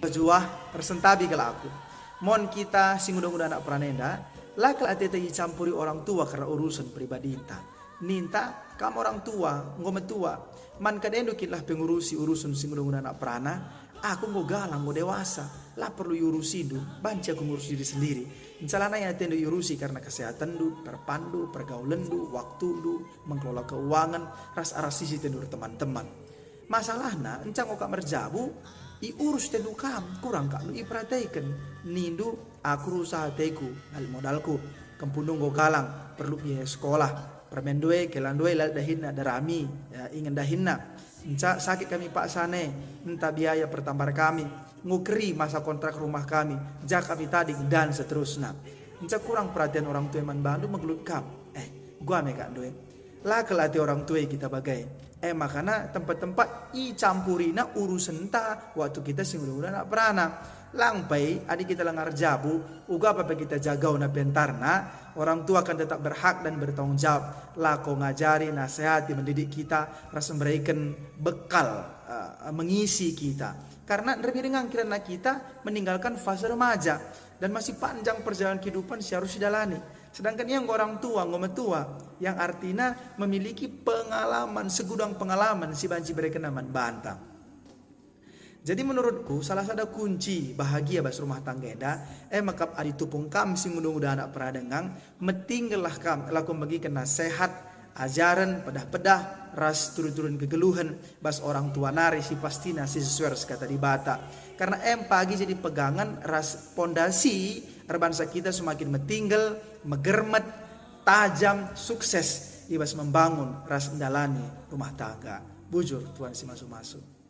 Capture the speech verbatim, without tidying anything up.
Pejuah, ersentabi kal aku. Mon kita si nguda-nguda anak perana enda, la kal ateta icampuri orang tua kerna urusen pribadinta. Ninta, kam orang tua, enggo metua. Man kadendu kin lah pengurusi urusen si nguda-nguda anak perana? Aku enggo galang, enggo dewasa. La perlu iurusindu, banci aku ngurus diri sendiri. Nca lanai atendu iurusi kerna kesehatenndu, perpanndu, pergaulenndu, waktundu, mengkelola keuangan, ras arah sisi tendu erteman-teman. Masalahna, enca enggo kam erjabu, iurus tendu kam, kurang kap ndu iperateken. Nindu, aku rusa ateku, lit modalku. Kempundu enggo galang, perlu biaya sekolah. Permenndu e, kelandu e, lit dahinna, darami, ya, ingen dahinna. Enca sakit kami paksana e, ntah biaya pertambar kami. Enggo keri masa kontrak rumah kami, ja kami tading, dan seterusna. Enca kurang perhatian orang tua man bandu, megelut kam. Eh, gua me kak ndu e. La kal ate orang tua kita bage. E makana tempat-tempat icampurina urusenta waktu kita si nguda-nguda anak perana. Lang pe, adi kita langa erjabu, uga pe kita jagauna pentarna, orang tua kan tetap berhak dan bertanggung jawab lako ngajari, nasehati, mendidik kita, ras mereken bekal, eh, mengisi kita. Karena nderbi denga kirana kita meninggalkan fase remaja dan masih panjang perjalanan kehidupan si harus idalani. Sedangkan ia enggo orang tua, enggo metua, yang artina memiliki pengalaman, segudang pengalaman si banci iberekenna man banta. Jadi menurutku, salah sada kunci bahagia bas rumah tangga enda, e maka adi tupung kam si nguda-nguda anak perana denga, metinggellah kam lako megiken nasehat, ajaren, pedah-pedah, ras turin-turin kegeluhen bas orang tua nari si pastina si sesuai ras kata Dibata. Karna e pagi jadi pegangan ras pondasi erbansa kita semakin metingkel, megermet, tajam, sukses i bas membangun ras ndalani rumah tangga. Bujur, Tuhan si masu-masu.